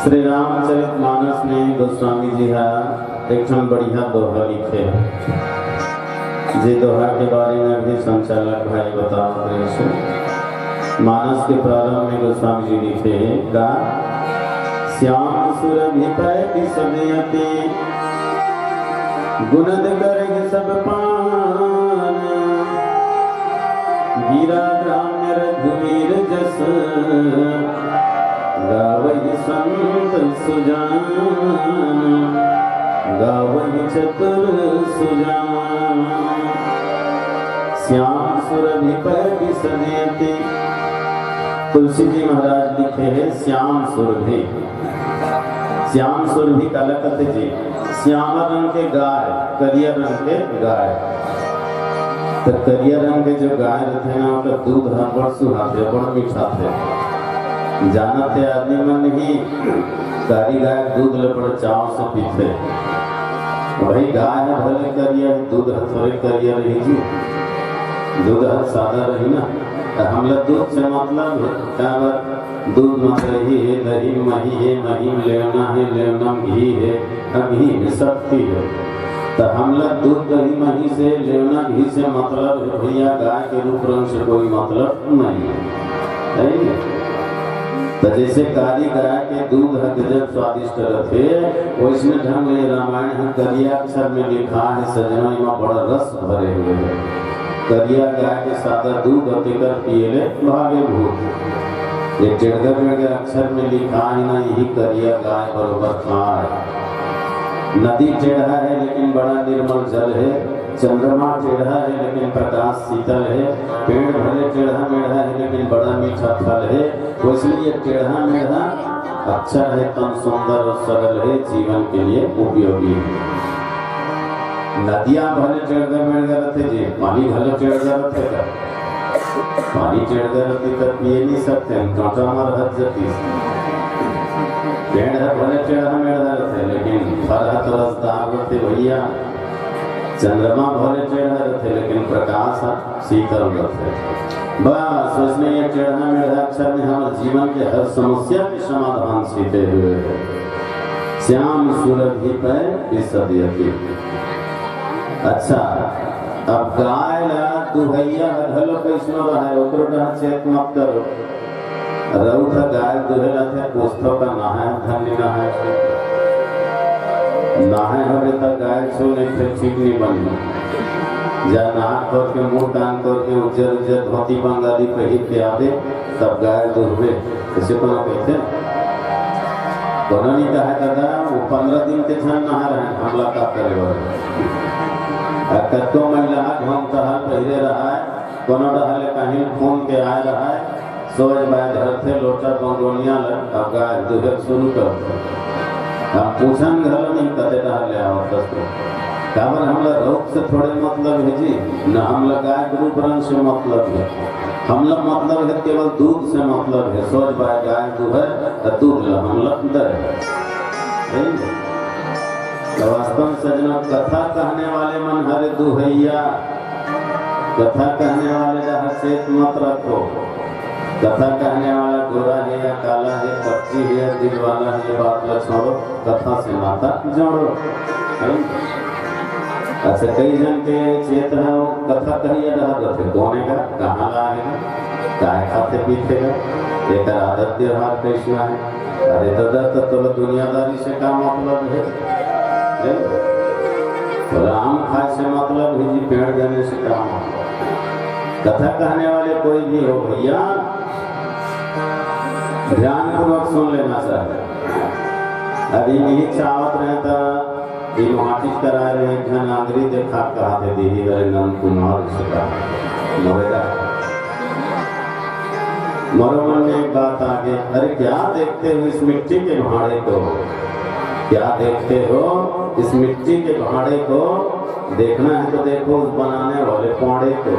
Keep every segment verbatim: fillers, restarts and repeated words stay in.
श्री रामचरित मानस में गोस्वामी जी हा एक ठन बढ़िया दोहा लिखे हे, जे दोहा के बारे में भी संचालक भाई बतावत रहे हे। मानस के प्रारंभ में गोस्वामी जी लिखे हे का, श्याम सुरभि पै बिसदियति गुणद करहि सब पान। गिरा ग्राम्य रघुवीर जस गावहि संत सुजान, गावहि चतुर सुजान। श्याम सुरभि पै बिसदियति। तुलसी जी महाराज लिखे हे श्याम सुरभि। श्याम सुरभि काला कथे जी? श्यामा रंग के गाय, करिया रंग के गाय। त करिया रंग के जो गाय रथे ना, ओकर दूध ह बड़ सुहाथे, बड़ मिठाथे। जानत हे आदमी मन ही कारी गाय के दूध ल बड़ चाव से पीथे। वही गाय ह भले करिया, दूध ह थोरे करिया रही जी, दूध ह सादा रही ना। त हमला दूध से मतलब हे, का बात? दूध म दही हे, दही म मही हे, मही म लेवना हे, लेवना म घी हे, अ घी म शक्ति हे। त हमला दूध, दही, मही से, लेवना, घी से मतलब हे भैया, गाय के रूप रंग से कोई मतलब नहीं हे, है ना? त जैसे कारी गाय के दूध ह गजब स्वादिष्ट रथे, वैसने ढंग ले रामायण ह करिया अक्षर में लिखा हे सजना, एमा बड़ा रस भरे हुए हे। करिया गाय के सादा दूध अउ तेकर पिए ले भागे भूत। ये टेढ़गा मेढ़गा अक्षर में लिखा हे ना, यही करिया गाय बरोबर खाय। नदी टेढ़ा हे लेकिन बड़ा निर्मल जल हे, चंद्रमा टेढ़ा हे लेकिन प्रकाश शीतल हे, पेड़ भले टेढ़ा मेढ़ा हे लेकिन बड़ा मीठा फल हे। वैसने ये टेढ़ा मेढ़ा अक्षर हे, तन सुंदर अउ सरल हे, जीवन के लिए उपयोगी हे। नदिया भले टेढ़गा मेढ़गा रथे जी, पानी घलो टेढ़गा रथे का? पानी टेढ़गा रथे त पिए नहीं सकते, कांटा मार हट जाती। पेड़ ह भले टेढ़ा मेढ़ा रथे, लेकिन फल ह तो रसदार रथे भैया। चंद्रमा भले टेढ़ा रथे, लेकिन प्रकाश ह शीतल रथे। बस, वैसने ये टेढ़ा मेढ़ा अक्षर में हमर जीवन के हर समस्या के समाधान सीते हुए हे। श्याम सुरभि पै बिसदियति। अच्छा, अब गाय ला दुहैया ह घलो कइसनो रहय, ओकरो डहर चेत मत करो। रउत ह गाय दुहे ला ते पूछथव का नहाय हस धन नहाय हस? नहाय हवे त गाय छू, नहीं फेर ठीक नहीं बनही। जा नहा खोर के, मुंह कान खोर के, उज्जर उज्जर धोती बंगाली पहिर के आबे, तब गाय दुहबे। अइसे कोनो कहिथे? कोनो नहीं कहे दादा, वो पंद्रह दिन के झन नहा रहय, हमला का करे बर? आ कतको महिला घोंग टहल पहिरे रहय, कोनो डहर ले कहीं घूम के आय रहय, सोझ बाय धरथे लोटा बंगोनिया ल, अब गाय दुहे शुरू करथे। हम पूछन घलो नहीं कते डहर ले आवत हस तो। काबर हमला रउत से थोड़े मतलब हे जी, न हमला गाय के रूप रंग से मतलब हे। हमला मतलब हे, केवल दूध से मतलब हे। सोझ बाय गाय दुहे, त दूध ल हमला दे। हे? तो वास्तव में सजना, कथा कहने वाले मन हरे दुहैया, कथा कहने वाले डहर चेत मत रखो। कथा कहने वाला गोरा हे या काला हे, पक्की हे या दिल वाला हे, ये बात ला छोड़ो, कथा से नाता जोड़ो। है? अच्छा, कई झन के चेत हे, वो कथा कहिया डहर रथे, कोन हे का, कहाँ ला हे का, काय खाथे पीथे का, एकर आदत व्यवहार कइसना हे। अरे दादा, त तोला दुनियादारी से का मतलब हे? हे? तोला आम खाय से मतलब हे जी, पेड़ गने से का मतलब? कथा कहने वाले कोई भी हो भैया, ध्यानपूर्वक सुन लेना चाहिए। अभी नहीं चाहत रहे त ये माटी कराए रहे, एक झन आंगरी देखा कहाथे दीदी, अरे नंद कुमार से कहा, मोरे का मोरो मन में एक बात आ गई, अरे क्या देखते हो इस मिट्टी के भांडे को, क्या देखते हो इस मिट्टी के भांडे को, देखना है तो देखो उस बनाने वाले पांडे को।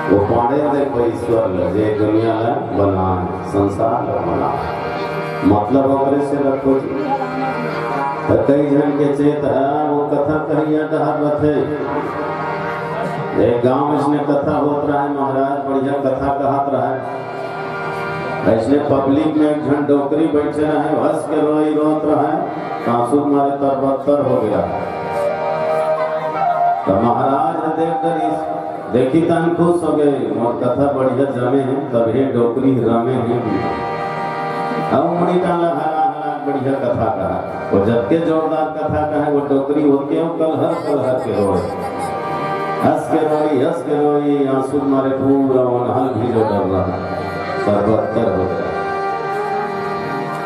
वो पांडे देखो ईश्वर ल, जे दुनिया ला बनाए, संसार ला बनाए, मतलब ओकरे से रखो जी। त कई झन के चेत हे, वो कथा कहिया डहर रथे। एक गांव में इसने कथा होत रहय, महाराज बढ़िया कथा कहत रहय। अइसने पब्लिक में एक झन डोकरी बइठे रहे, हंस के रोई रोत रहे, आंसू के मारे तरबत्तर हो गे। त महाराज ह देख डरिस, देखिस तहन खुश हो गे, मोर कथा बढ़िया जमे हे, तभे डोकरी रमे हे। अउ मुड़ी कान ला हला हला बढ़िया कथा कहा। वो जतके जोरदार कथा कहे, वो डोकरी ओतके कलहर कलहर के रोए। हंस के रोई, हंस के रोई, आंसू के मारे पूरा ओनहा ल भीजो डर रहा, तरबत्तर हो गे।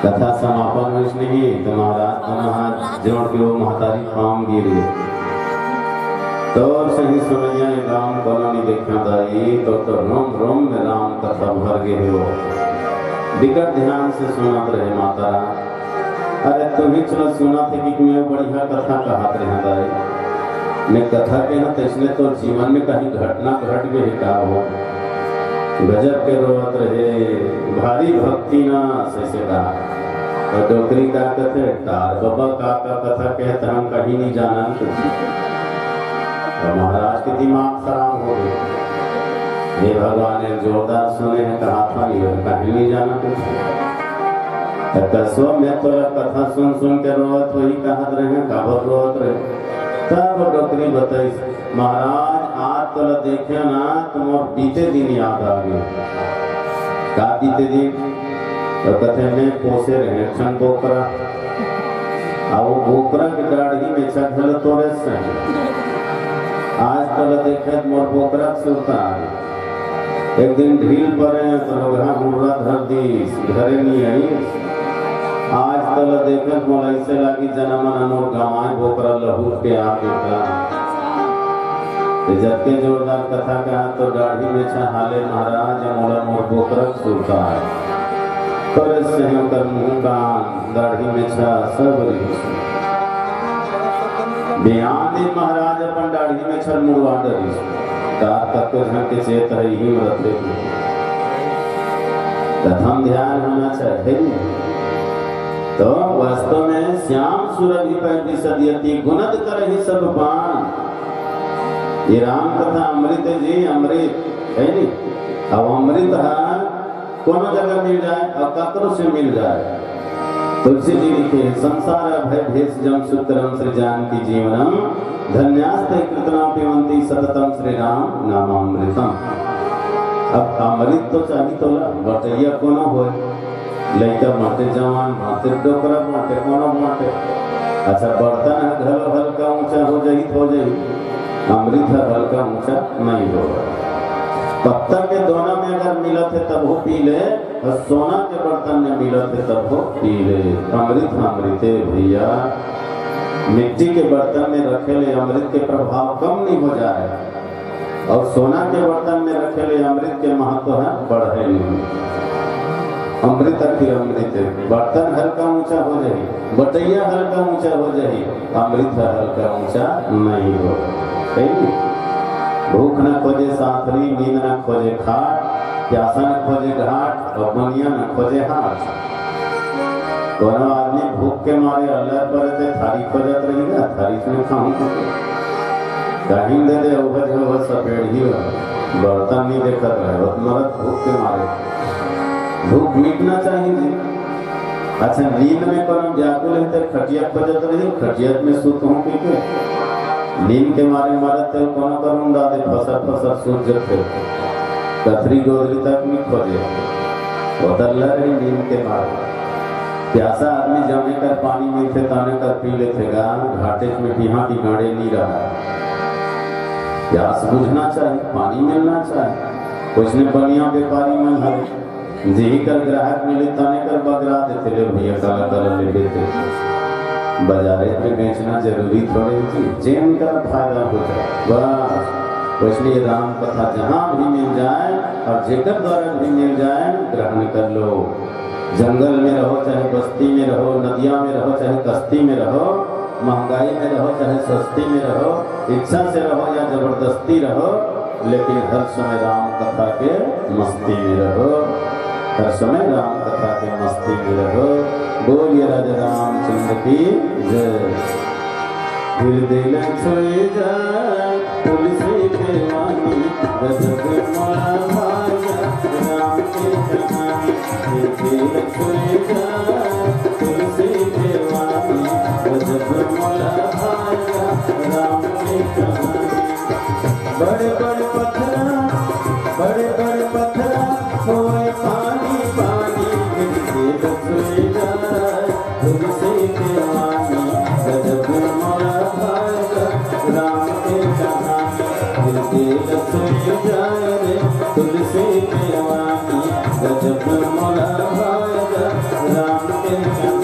कथा समापन होइस नहीं, त महाराज दोनों हाथ जोड़ के वो महतारी पाँव गिरे। तोर सही सुनइया ये गांव कोनो नइ देखे दाई, तोर तो रोम रोम में राम कथा भर गे हे वो। बिकट ध्यान से सुनत रहे माता। अरे तुही चलो सुनत हे कि मैं बढ़िया कथा कहत रहे दाई। मैं कथा के ना, तइसने तोर जीवन में कहीं घटना घट गे हे का वो? गजब के रोवत रहे, भारी भक्ति ना, अइसे कहा। त डोकरी का कथे, "टार बबा का का कथा कहे, त हम कहीं नइ जानन।" त महाराज के दिमाग खराब हो गे। हे भगवान, एक जोरदार सुने हे, कहा था ये, कहीं नइ जानन। त कसो मैं तोला कथा सुन सुन के रोवत होही, कहत रहे, काबर रोवत रहे? तब डोकरी बताइस, महाराज, आज तोला देखेंव ना, त मोर बीते दिन याद आ गे। का बीते दिन? त कथे, मैं पोसे रहे एक ठन बोकरा, अउ वो बोकरा के डाढ़ी मेछा घलो तोरे सही। आज तोला देखे त मोर बोकरा के सुरता आ गे। एक दिन ढील परे त लोगहा हुर्रा धर दीस, घरे नइ आइस। आज तोला देखे त मोला अइसे लागे जना मन मोर गंवाए बोकरा लहुट के आ गे का। ये जतके जोरदार कथा कहा त डाढ़ी मेछा हाले महाराज, मोला मोर बोकरा के सुरता आय। तोरे सही ओकर मुंह कान, डाढ़ी मेछा सब रहिस। बिहान दिन महाराज अपन डाढ़ी मेछा ल मुड़वा डरिस। का कतको झन के चेत हे, इही में रथे। कथा म ध्यान होना चाहिए। तो वास्तव में श्याम सुरभि पै बिसदियति, गुनद करहि सब पान। ये राम कथा अमृत हे जी, अमृत हे नी। अब अमृत ह कोनो जगह मिल जाए अउ ककरो से मिल जाए। तुलसी जी लिखे, "संसार भय भेष जम सुख करम श्री जानकी जीवनम, धन्यास्ते कृतनाम पिबंती सततम श्री राम नामामृतम।" अब अमृत तो चाही तोला, बटइया कोनो होय, लइका बांटे, जवान बांटे, डोकरा बांटे, कोनो बांटे। अच्छा, बर्तन ह घलो हल्का ऊंचा हो जाही त हो जाही, अमृत ह हल्का ऊंचा नइ हो। पत्ता के दोना में अगर मिलत हे तभो पी ले, अउ सोना के बर्तन में मिलत हे तभो पी ले। अमृत ह अमृते भइया, मिट्टी के बर्तन में रखे ले अमृत के प्रभाव कम नइ हो जाए। अउ सोना के बर्तन में रखे ले अमृत के महत्व ह बढ़े नहीं। अमृत आखिर अमृत हे। बर्तन हल्का ऊंचा हो जाही, बटइया हल्का ऊंचा हो जाही, अमृत ह हल्का ऊंचा नइ हो। सही? भूख न खोजे साथरी, नींद न खोजे खाट, प्यासा न खोजे घाट, अउ बनिया न खोजे हाथ। कोनो आदमी भूख के मारे अल्लर परे ते थारी खोजत रही ना, थारी में खाहूं। कहीं दे दे, उहे जो उहे सपेड़ही हो, बर्तन नइ देखत रहे, वो मरत भूख के मारे। भूख मिटना चाहिए जी। अच्छा, नींद में कोनो व्याकुल हे ते खटिया खोजत रही, खटिया में सुत हो के, के? नींद के मारे मरत ते कोनो करुण दादे फसर फसर सूत जथे। कथरी गोदरी तक नइ खोजे, वो त अल्लर रही नींद के मारे। प्यासा आदमी जमे कर पानी मिलथे, तने कर पी लेथे गा, घाटे में पिहा की गाड़े नइ रहा। प्यास बुझना चाहिए, पानी मिलना चाहिए। कुछ ने बनिया व्यापारी मन हवे, जेही कर ग्राहक मिले, तने कर बगरा देथे, "ले भइया, काला काला लेबे ते।" बाजारे में बेचना जरूरी थोड़े हे जी, जेन कर फायदा हो जाए, बस। इसलिए राम कथा जहां भी मिल जाए अउ जेकर द्वारा भी मिल जाए, ग्रहण कर लो। जंगल में रहो, चाहे बस्ती में रहो, नदिया में रहो, चाहे कश्ती में रहो, महंगाई में रहो, चाहे सस्ती में रहो, इच्छा से रहो या जबरदस्ती रहो, लेकिन हर समय राम कथा के मस्ती में रहो, हर समय राम कथा के मस्ती में रहो। बोलिए राजा रामचंद्र की जय। हृदय ल छुए जा तुलसी के वाणी, गजब मोला भाया राम के कहानी। तुलसी देवानी, गजब मोला भाया राम के कहानी। बड़े बड़े पथरा, बड़े बड़े पथरा होए पानी पानी, गिरते रसोई जाए। तुलसी देवानी, गजब मोला भाया राम के कहानी। गिरते रसोई जाए रे, तुलसी देवानी, गजब मोला भाया राम के कहानी।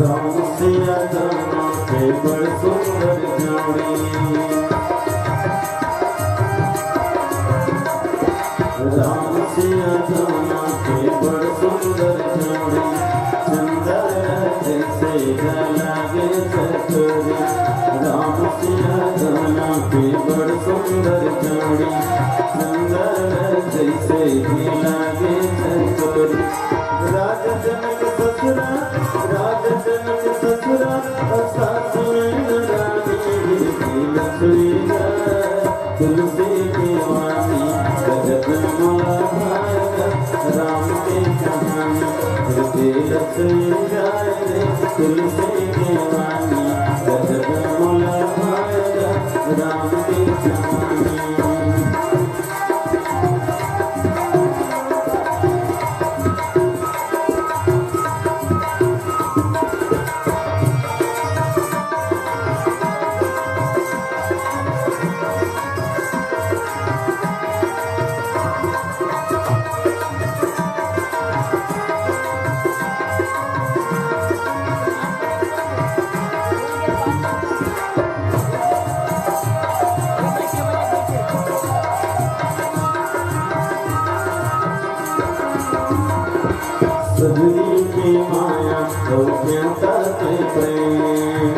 राम सिया दोनों के बड़ सुंदर जोड़ी। राम सिया दोनों के बड़ सुंदर जोड़ी, चंदा जैसे लागे चकोरी। राम सिया दोनों के बड़ सुंदर जोड़ी, चंदा जैसे लागे चकोरी। राजा जनक ससुरा, राजा जनक ससुरा, और सासु नैन रानी, गिरती रसोई जाए। तुलसी देवानी, गजब मोला भाया राम के कहानी। गिरती रसोई जाए रे, तुलसी देवानी, गजब मोला भाया राम के कहानी। सगरी के माया, अउ केवटा के प्रेम।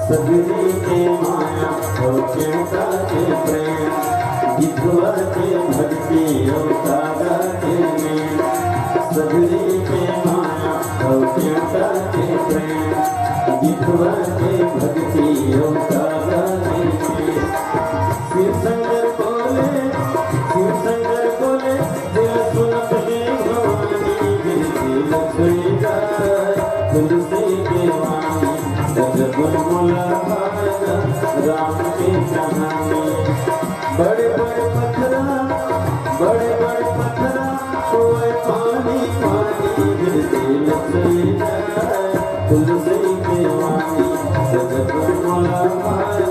सगरी के माया, अउ केवटा के प्रेम। गिधवा के भक्ति, अउ कागा के नेम। सगरी के माया, अउ केवटा के प्रेम। गिधवा के भक्ति, अउ कागा के नेम। शिव शंकर बोले, शिव शंकर बोले, दिल सुनत हे भवानी, गिरती रसोई जाए। तुलसी देवानी, गजब मोला भाया राम के कहानी। बड़े बड़े पथरा, बड़े बड़े पथरा, होए पानी पानी, गिरती रसोई जाए। तुलसी देवानी, गजब मोला भाया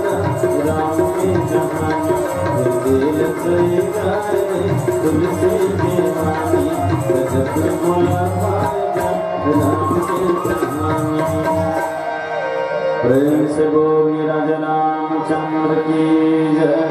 राम के कहानी। गिरती रसोई जाए रे, तुलसी देवानी, गजब मोला भाया राम के कहानी। प्रेम से बोलिए राजा रामचंद्र की जय।